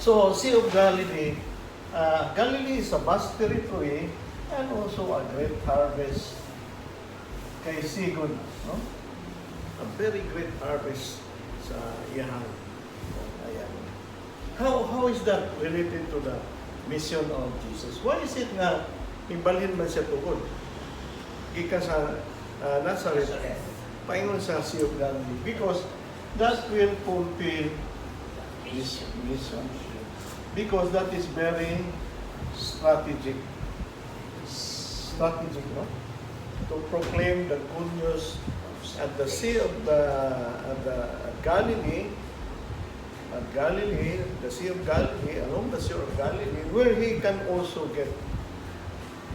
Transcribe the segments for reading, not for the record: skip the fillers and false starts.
So, Sea of Galilee, Galilee is a vast territory and also a great harvest kay Sigon, no? A very great harvest sa iyahang. Ayan. How is that related to the mission of Jesus? Why is it nga ibalhin man siya tungod? Gikan sa Nazareth, paingon sa Sea of Galilee. Because that will fulfill his mission. Because that is very strategic. Strategic, no? To proclaim the good news at the Sea of the, at the at Galilee, at Galilee, the Sea of Galilee, along the Sea of Galilee, where he can also get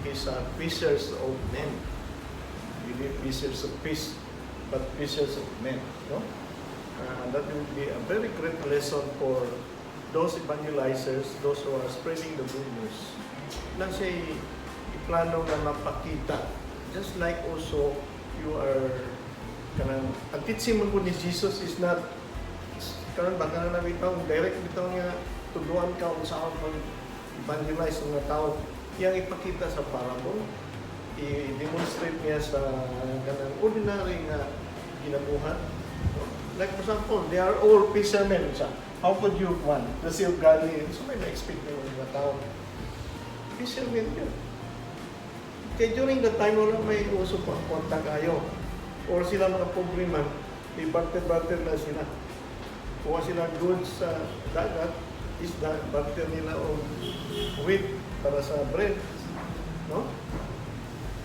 his fishers of men. Really fishers of fish, but fishers of men. No? That will be a very great lesson for those evangelizers, those who are spreading the good news. Na siya iplano nga mapakita. Just like also you are kanang ang teaching man ni Jesus is not karon ba, kanang na bitaw direct bitaw nga tuduan ka unsa ang pag evangelize ng mga tao. Iyang ipakita sa parable, i-demonstrate niya sa kanang ordinary nga ginabuhat. Like for example, they are all fishermen sa how could you one the Sea of Galilee, so may na-expect ng mga tao, fishermen yun, kay during the time wala may uso pa kwarta kayo or sila mga pobre man, may barter-barter na sila. Kuha sila goods sa dagat, isda, barter nila og wheat para sa bread, no?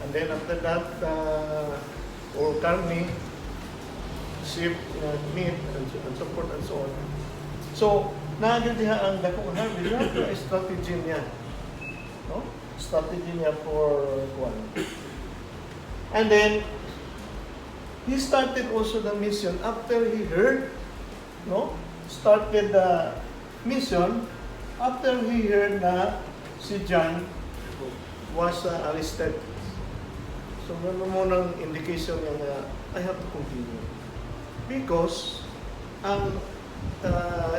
And then after that, or karne, sheep, meat, and so forth and so on. So, naa gyud diha ang dakong harvest. Yan ang strategy niya. No? Strategy niya for kuan. And then, he started also the mission after he heard, no? Started the mission after he heard na si John was arrested. So, ano mo ng indication niya na I have to continue. Because ang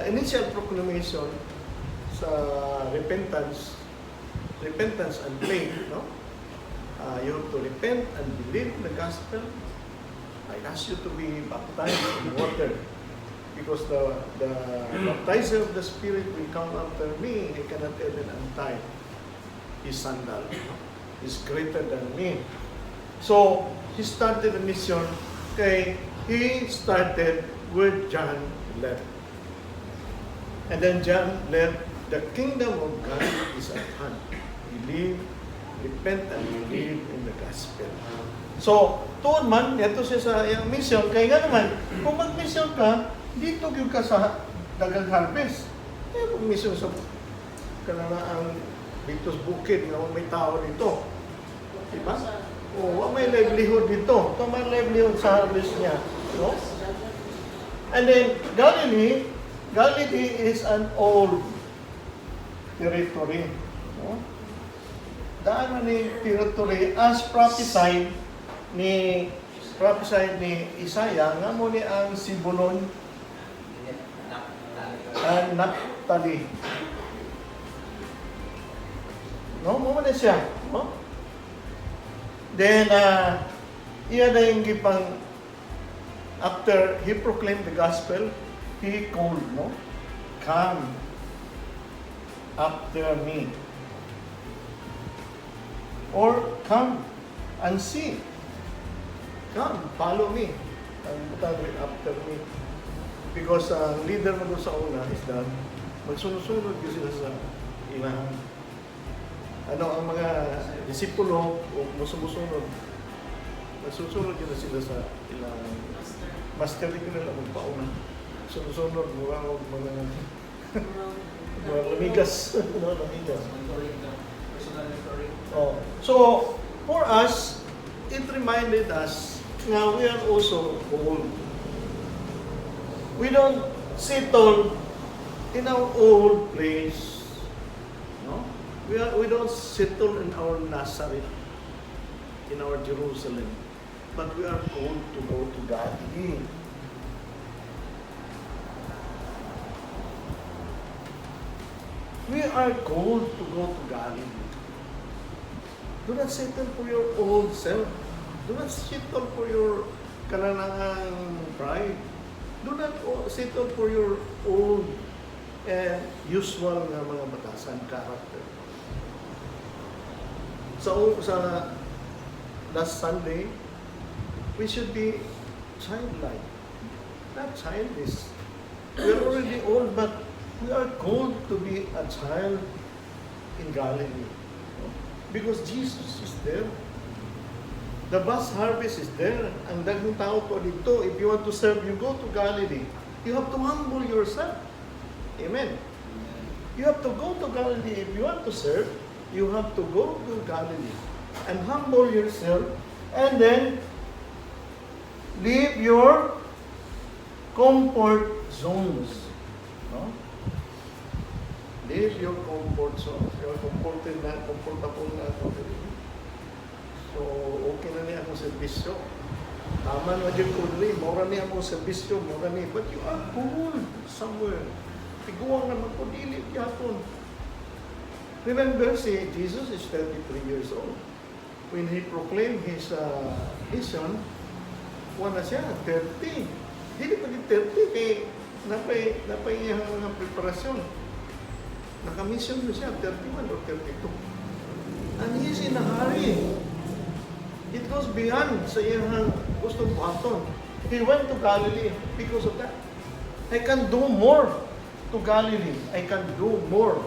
initial proclamation sa repentance, repentance and faith, no? You have to repent and believe the gospel. I ask you to be baptized in water because the baptizer of the Spirit will come after me. He cannot even untie his sandal. No? He's greater than me. So, he started the mission kay he started where John left. And then John left, "The kingdom of God is at hand. Believe, repent and believe in the gospel." So, tuon man, ito siya sa iyang mission. Kaya nga naman, kung mag-mission ka, dito gyud ka sa daghang harvest. Eh, kung mission sa kanang ang dito sa bukid nga may tao dito. Diba? O, wa may livelihood dito. Ito may livelihood sa harvest niya. No? And then, Galilee, Galilee is an old territory. No? Daan man ni territory as prophesied ni Isaiah nga mo ni ang Zebulun and Naphtali. No, mo man na siya, no? Then iya na yung gipang after he proclaimed the gospel, he called, no? "Come after me." Or "Come and see. Come, follow me." Ang butang with "after me." Because ang leader mo doon sa una is that magsunod-sunod yun sila sa ilang ano ang mga disipulo o musumusunod, nagsusunod yun na sila sa ilang master. Di ko nila magpauna, sunod-sunod, mura og mga lamigas, no, lamigas. Mentoring ka. Personal mentoring. Oh. So, for us, it reminded us nga we are also old. We don't settle in our old place. No? We don't settle in our Nazareth, in our Jerusalem. But we are called to go to Galilee. We are called to go to Galilee. Do not settle for your old self. Do not settle for your kananang pride. Do not settle for your old and usual nga mga batasan character. So, sa last Sunday, we should be childlike, not childish. We are already old, but we are called to be a child in Galilee. Because Jesus is there. The vast harvest is there. Ang daghang tao po dito. If you want to serve, you go to Galilee. You have to humble yourself. Amen. You have to go to Galilee. If you want to serve, you have to go to Galilee and humble yourself and then leave your comfort zones. No? Leave your comfort zones. You're comforted na, comfortable na ako. So, okay na niya akong serbisyo. Tama na dyan ko rin. Mao ra ni akong serbisyo, mao ra ni. But you are called somewhere. Tiguang naman ko, dili gyapon. Remember, si Jesus is 33 years old. When he proclaimed his mission, wala na siya, 30. Dili pa di 30, kay napay iyang mga preparasyon. Naka-mission na siya, 31 or 32. And he's in a hurry. It goes beyond sa iyang gustong buhaton. He went to Galilee because of that. I can do more to Galilee. I can do more.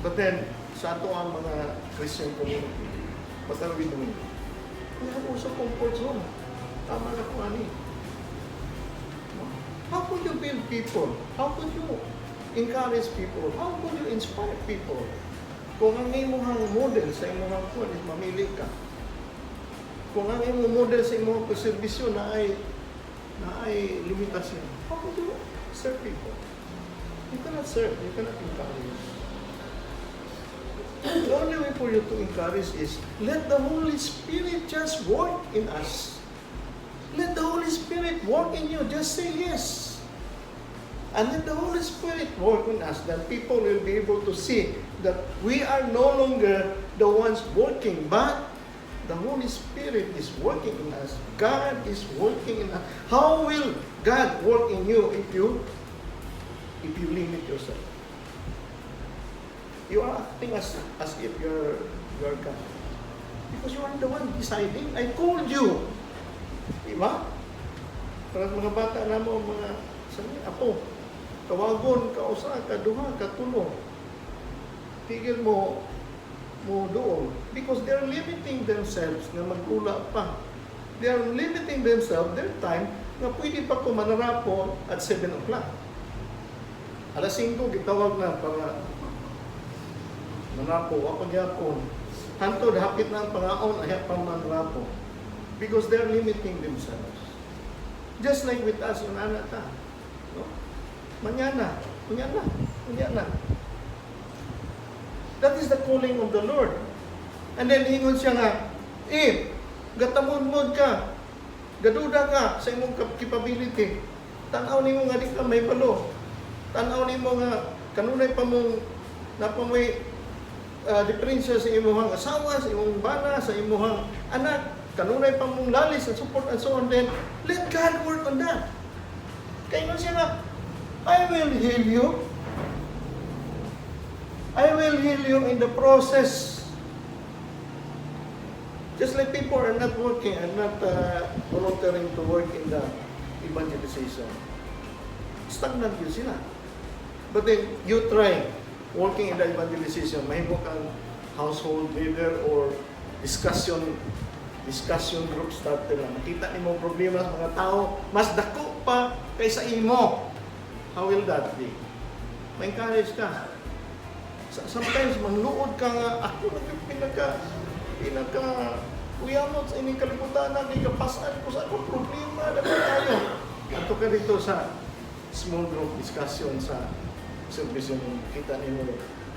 But then, sa ato ang mga Christian community, what are we doing? We have also comfort zone. Tama na po, ani. How could you build people? How could you encourage people? How could you inspire people? Kung ang imong model sa imong kuan is mamili ka. Kung ang imong model sa imong serbisyo na ay limitasyon, how could you serve people? You cannot serve, you cannot encourage. The only way for you to encourage is let the Holy Spirit just work in us. Let the Holy Spirit work in you. Just say yes. And let the Holy Spirit work in us. Then people will be able to see that we are no longer the ones working, but the Holy Spirit is working in us. God is working in us. How will God work in you if you limit yourself? You are acting as if you're God. Because you are the one deciding. I called you. Diba? Para mga bata na mo, mga sabi, apo, tawagon ka usa, ka duha, ka tulo. Tigil mo mo doon. Because they're limiting themselves na magula pa. They are limiting themselves, their time, na pwede pa ko manarapo at 7 o'clock. Alas 5, gitawag na para manrapo, wa pa gyapon. Hantod, hapit na ang pangaon, ayaw pa manrapo. Because they're limiting themselves. Just like with us, yung anak ta. No? Mañana, mañana, mañana. That is the calling of the Lord. And then ingon siya nga, eh, gatamod-mod ka, gaduda ka sa imong capability. Tanaw nimo nga di ka may balo. Tanaw nimo nga kanunay pa mong napamoy diferensya sa imong asawa, sa imong bana, sa imong anak, kanunay pa mong lalis and support and so on, then let God work on that. Kaya ingon siya nga, "I will heal you. I will heal you in the process." Just like people are not working and not volunteering to work in the evangelization. Stagnant yun sila. But then, you try working in the evangelization, mahimo kang household leader or discussion group starter lang. Makita nimo ang problema sa mga tao, mas dako pa kaysa imo. How will that be? Ma-encourage ka. Sometimes, mangluod ka nga, ako na yung pinaka, uyamot sa ining kalibutan na, di kapasan ko sa akong problema, dako tayo. Adto ka dito sa small group discussion sa serbisyo mo, kita nimo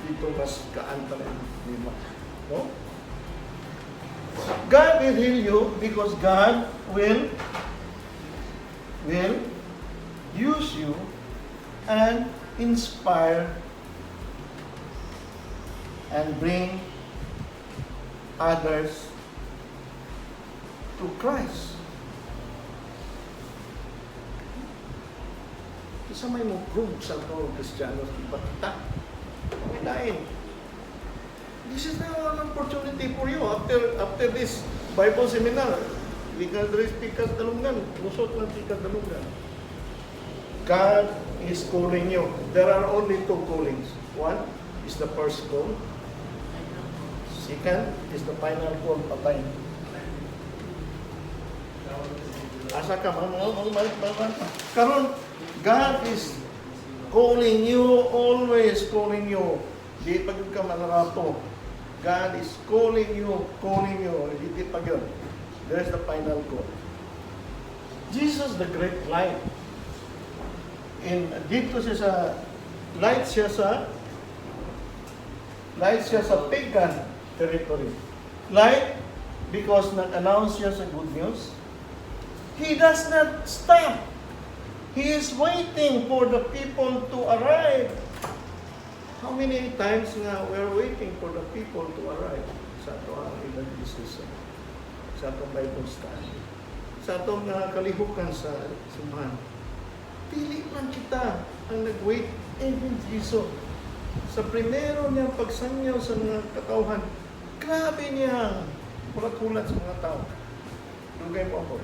dito mas kaan pa na yung problema. No? God will heal you because God will use you and inspire And bring others to Christ. Isa may mo prove sa mga Kristiyano, iba kita. May lain. This is now an opportunity for you after this Bible seminar. Di ka diri pikas dalunggan, lusot lang pikas dalunggan. God is calling you. There are only two callings. One is the first call. Second is the final call, patay. Asa ka, mga. Karon, God is calling you, always calling you. Di pa gyud ka manarato. God is calling you, calling you. Di pa gyud. There's the final call. Jesus, the great light. In dito siya sa light siya sa pagan territory. Light because nag-announce siya sa good news. He does not stop. He is waiting for the people to arrive. How many times nga we're waiting for the people to arrive sa ato ang evangelization, sa atong Bible study, sa atong kalihukan sa simbahan? Dili lang kita ang nag-wait, even Jesus. Sa primero niyang pagsangyaw sa mga katawhan, grabe niya hulat-hulat sa mga tao. Dugay mo ako.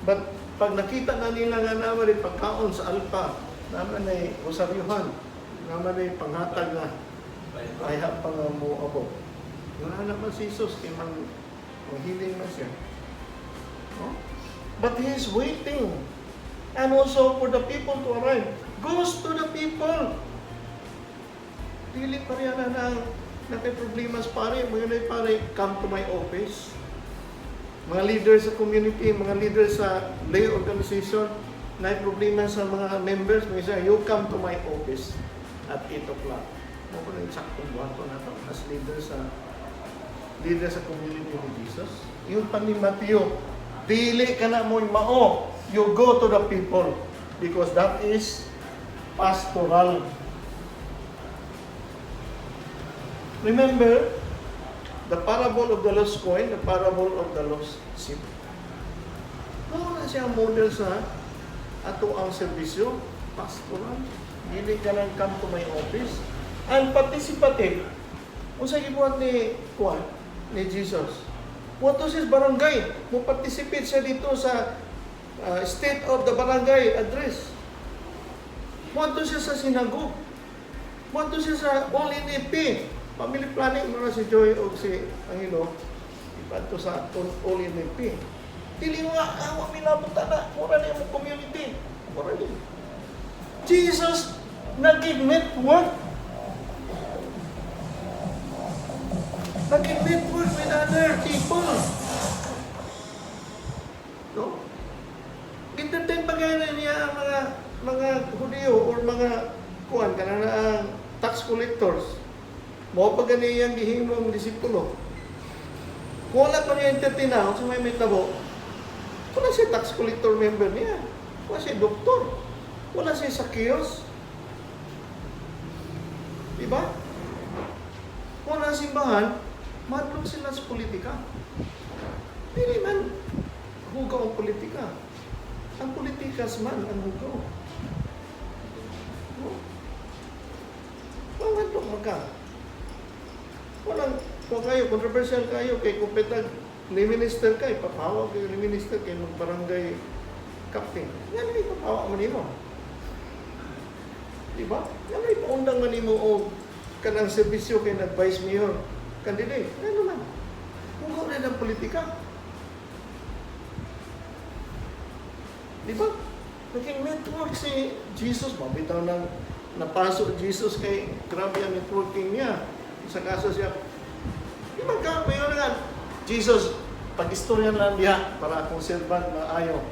But pag nakita na nila nga naman ay pagkaon sa alpa, naman ay rosaryuhan, naman ay panghatag nga ay pa nga mo abo. Wala naman si Jesus, kay mang manghiling man siya. No? But he is waiting. And also for the people to arrive. Goes to the people. Dili pa rin na na na kay problema sa pare, mga na pare, come to my office. Mga leaders sa community, mga leaders sa lay organization, na problema sa mga members, mga isa, you come to my office at 8 o'clock. Mo ko na yung saktong buhaton na to as leader sa community ni Jesus. Yung pa ni Mateo, dili ka na mo'y mao. You go to the people because that is pastoral. Remember the parable of the lost coin, the parable of the lost sheep. Mao na siya ang model sa ato ang serbisyo, pastoral. Dili ka lang come to my office. And participative. Unsa gibuhat ni kuan ni Jesus? Muadto siya sa barangay. Mo participate siya dito sa state of the barangay address. Muadto siya sa synagogue. Muadto siya sa all NFP. Family planning mo na si Joy o si Angelo. Ipadto sa all NFP. Dili mo nga, awa milabot na. Mura na yung community. Mura ni. Jesus naging network. Naging network with other people. No? Entertain pa kaya na niya ang mga Hudiyo or mga kuan kana na ang tax collectors. Mao pa gani iyang gihimong disipulo. Kung wala pa niya entertain na, kung may tabo, wala siya tax collector member niya. Wala siya doktor. Wala siya Zacchaeus. Diba? Kung wala simbahan, madlong sila sa politika. Dili man hugaw ang politika. Ang politikas man ang hugaw. No? Pangadlok man ka. Walang, kung kayo, controversial kayo, kay kumpetag ni minister kay, papawa kayo ni minister kay mag barangay captain. Nga naman ipapawa man nimo. Diba? Nga naman ipaundang man nimo og kanang serbisyo kay nag-vice mayor candidate. Nga naman. Hugaw na ng politika. Diba? Naging network si Jesus. Mabitaw nang napasok Jesus kay grabe ang networking niya. Sa kaso siya, di ba ka, may nga, Jesus, pag-istorya lang diha para akong servant maayo.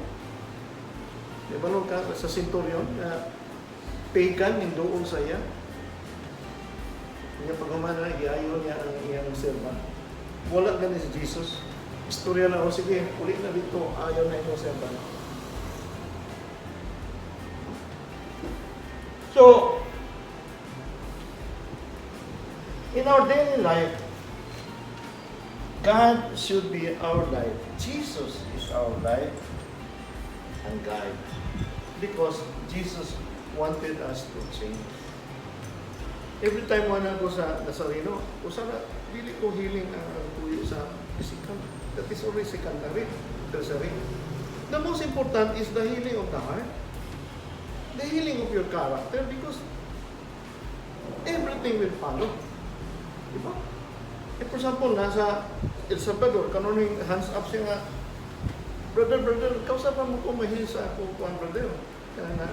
Di ba nung ka, sa centurion, na pagan, ninduol sa iya. Niya pag-humana na, giayo niya ang iyang servant. Wala gani si Jesus. Istorya lang, o sige, uli na dito, ayaw na imong servant. So, In our daily life, God should be our life. Jesus is our life and guide. Because Jesus wanted us to change. Every time wala ko sa Nazareno, usa na, dili ko healing ang tuyo sa physical. That is already secondary, tertiary. The most important is the healing of the heart. The healing of your character, because everything will follow. Diba? Eh, for example, nasa El Salvador, kanuning hands up siya nga, "Brother, brother, kausa pa mo ko ma-heal sa ako, kuan, brother. Kana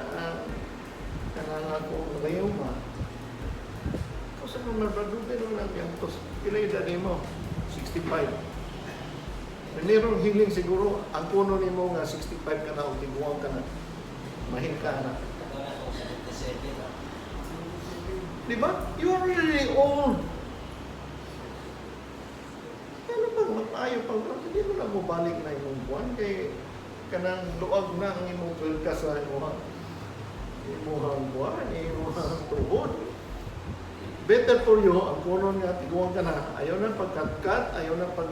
kana ako rheuma. Kausa pa mo, brother, pero lang yan. Tapos, pila edad mo? 65. Merong healing siguro, ang kuno nimo nga 65 ka na o tiguang ka na, ma-heal ka na. Wala ako 77 ah. Di ba? You are really old. Ano bang mag-ayo pang hindi mo na mo balik na imong buwan kay kanang luag na ang imong ka sa imong buwan, imong tuhod. Better for you, ang kuno nga tiguang ka na, ayaw na pagkatkat, ayaw na pag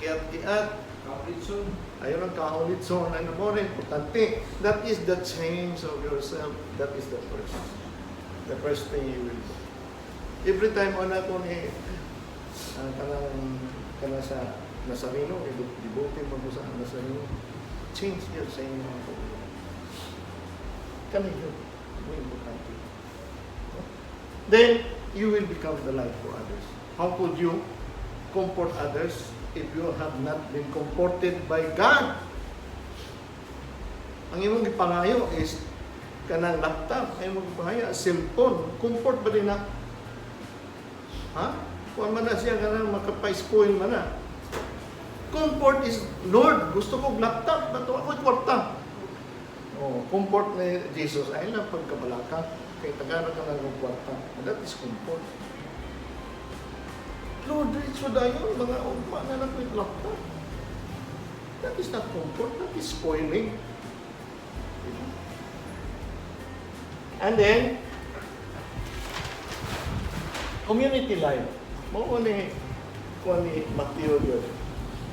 kiat-kiat, Kaulitson. Ayaw ng kaulitson, ano mo rin, importante. That is the change of yourself. That is the first. The first thing you will do. Every time ana ko ni kanang kana sa Nazareno, devoted mo ko sa Nazareno, change yun sa inyong mga pagbuhay. Kami yun. Mo importante. No? Then, you will become the light for others. How could you comfort others if you have not been comforted by God? Ang imong gipangayo is kanang laptop, ang imong gipangayo cellphone, comfort ba din na? Ha? Kuan man na siya kanang makapa-spoil man na. Comfort is, "Lord, gusto ko laptop, bato ako kwarta." Oh, comfort ni Jesus ay lang pagkabalaka kay tagara ka lang og kwarta. That is comfort. "Lord, rich dayon mga ugma na lang ko'y laptop." That is not comfort, that is spoiling. And then, community life. Mao ni kuan ni Matthew yun.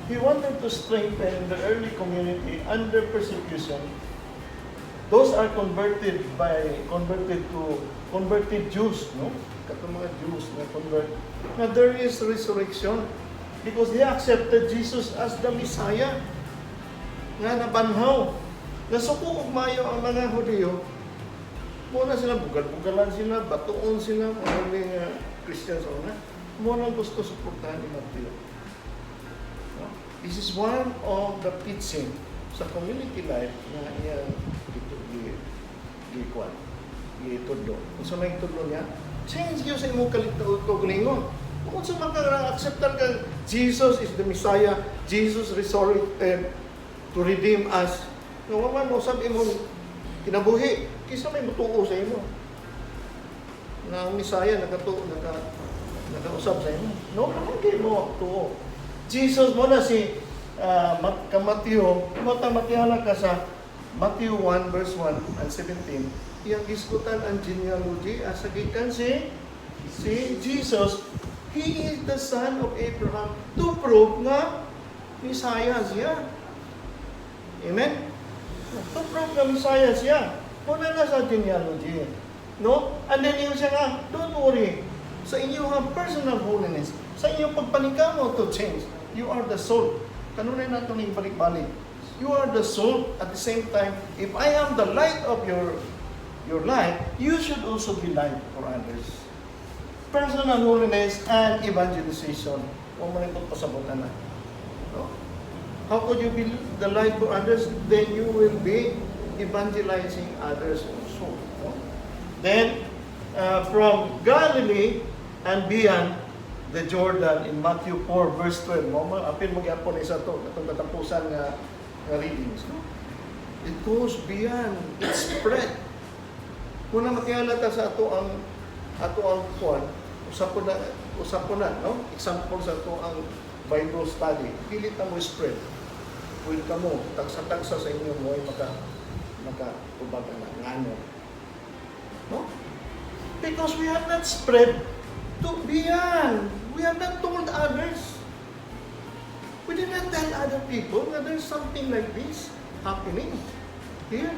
He wanted to strengthen the early community under persecution. Those are converted by converted to converted Jews, no? Katong mga Jews na convert. Na there is resurrection because they accepted Jesus as the Messiah nga nabanhaw. Nasuko og mayo ang mga Hudiyo. Muna sila, bugal-bugalan sila, batuon sila, mga mga Christians una. Muna gusto suportahan ni Matthew. No? This is one of the teaching sa community life nga iyang gitu gi gi kuan gitudlo. Unsa may tudlo niya? Change gyud sa imong kaugalingon. Kung sa maka-acceptar ka Jesus is the Messiah, Jesus resurrected to redeem us. Nga wa man mo usab imong kinabuhi, kinsa may mutuo sa imo na ang Messiah nakatuo nakausab sa imo? No, hindi mo tuo. Jesus mo na si ka Matthew, mata matihala ka sa Matthew 1 verse 1 and 17. Iyang gisgutan ang genealogy asa gikan si Jesus. He is the son of Abraham to prove nga Messiah siya. Amen? To prove nga Messiah siya. Muna na sa genealogy. No? And then yun siya nga, don't worry. Sa inyong personal holiness, sa inyong pagpanikamo to change, you are the salt. Kanunay nato ning balik-balik. You are the salt. At the same time, if I am the light of your life, you should also be light for others. Personal holiness and evangelization. Huwag mo rin pagpasabutan na. No? How could you be the light for others? Then you will be evangelizing others also. No? Then, from Galilee and beyond the Jordan in Matthew 4 verse 12. Mo apil mo gyapon isa to katong katapusan nga readings, no? It goes beyond, it spread. Kung na makiala ta sa ato ang kuan, usap po na, no? Example sa ato ang Bible study, dili ta mo spread. Will kamo tagsa-tagsa sa inyo mo ay maka tubag na ngano. No? Because we have not spread. To beyond. We have not told others. We did not tell other people that there's something like this happening here.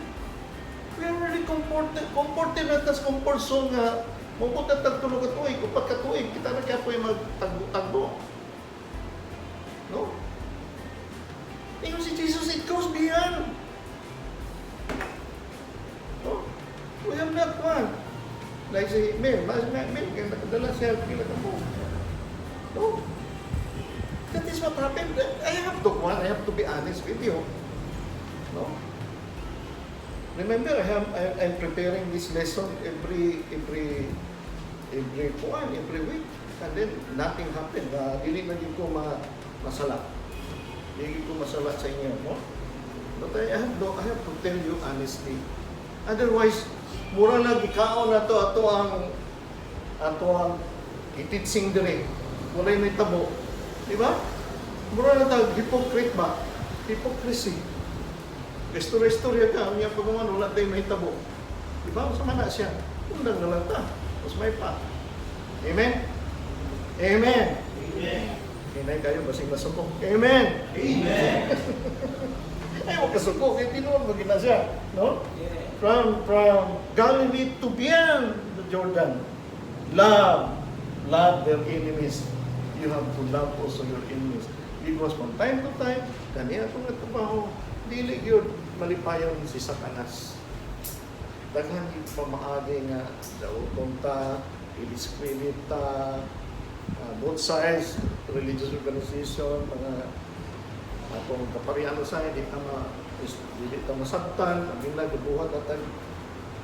We are really comforted na tas comfort zone nga mubot na tag tulo ka tuig, upat ka tuig, kita na kaya po yung magtagbo-tagbo. No? Ingon si Jesus, it goes beyond. No? We have not one. Like si Mel, mas Mel, Mel, kaya nakadala siya, pila ka mo. No? That is what happened. I have to be honest with you. No? Remember, I'm preparing this lesson every kuan, every week. And then, nothing happened. Dili na gyud ko masala. Dili ko masala sa inyo, no? But I have to tell you honestly. Otherwise, mura lang gikaon na to ato ang i-teaching diri. Walay may tabo. Di ba? Mura na tag hypocrite ba? Hypocrisy. Istorya-istorya ka, unya pag wala tayo may tabo. Di ba? Sa na siya. Undang na lang ta. Mas may pa. Amen? Amen. Amen. Hinay kayo, basing masuko. Amen. Amen. Ay, wag kasuko. Kaya tinuod mo gina siya. No? Yeah. From Galilee to beyond the Jordan. Love. Love their enemies. You have to love also your enemies. Because from time to time, kani atong trabaho, dili gyud malipayon si Satanas. Daghan gyud pamaagi nga dauton ta, i-discredit ta, both sides, religious organization, mga atong kapariano sa di ta ma is, dili ta masabtan, ang na gabuhat atag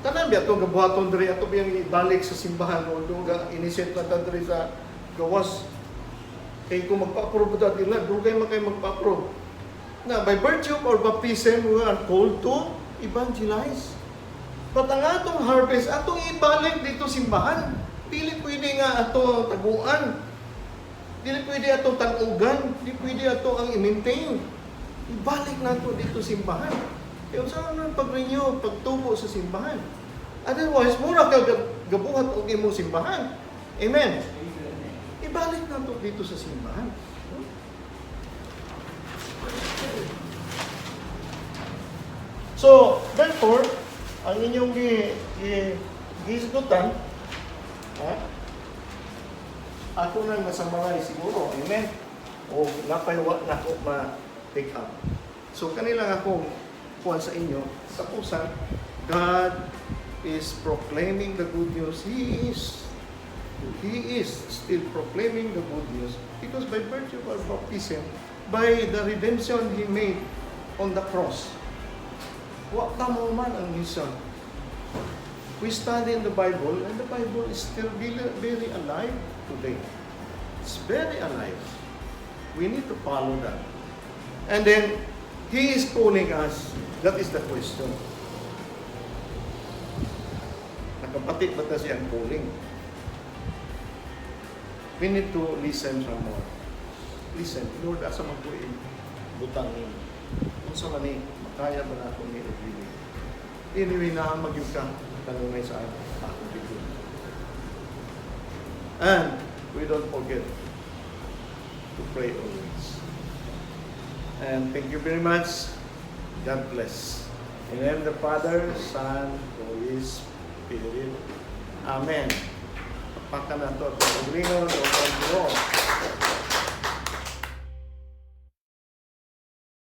tanan biya atong gabuhaton diri, ato biyang ibalik sa simbahan o ga initiate na ta diri sa gawas kay kung magpa-approve ta nila, dugay man kay magpa-approve na. By virtue of our baptism, we are called to evangelize, but ang atong harvest, atong ibalik dito simbahan. Dili pwede nga ato taguan, dili pwede atong tanugan, dili pwede ato ang i-maintain. Ibalik nato dito simbahan. Kaya unsa man pag-renew, pagtubo sa simbahan? Otherwise, mura ka gabuhat og imong simbahan. Amen. Ibalik nato dito sa simbahan. No? So, therefore, ang inyong gihisgutan, ha? Ako nang na-summarize siguro. Amen? O napaywa na ako ma-take up. So, kanilang akong kuhan sa inyo, tapusan, God is proclaiming the good news. He is still proclaiming the good news because by virtue of our baptism, by the redemption He made on the cross, wa ta mo man ang mission. We study in the Bible, and the Bible is still very, very alive today. It's very alive. We need to follow that. And then, He is calling us. That is the question. Nakapati ba ta siyang calling? We need to listen some more. Listen, "Lord, asa man ko butang nimo? Unsa man ni, makaya ba na ako ni dili?" Anyway, na magyud ka kanunay sa akong bibig. And we don't forget to pray always. And thank you very much. God bless. In the name of the Father, Son, Holy Spirit. Amen. Pakan nato at paglingon o pag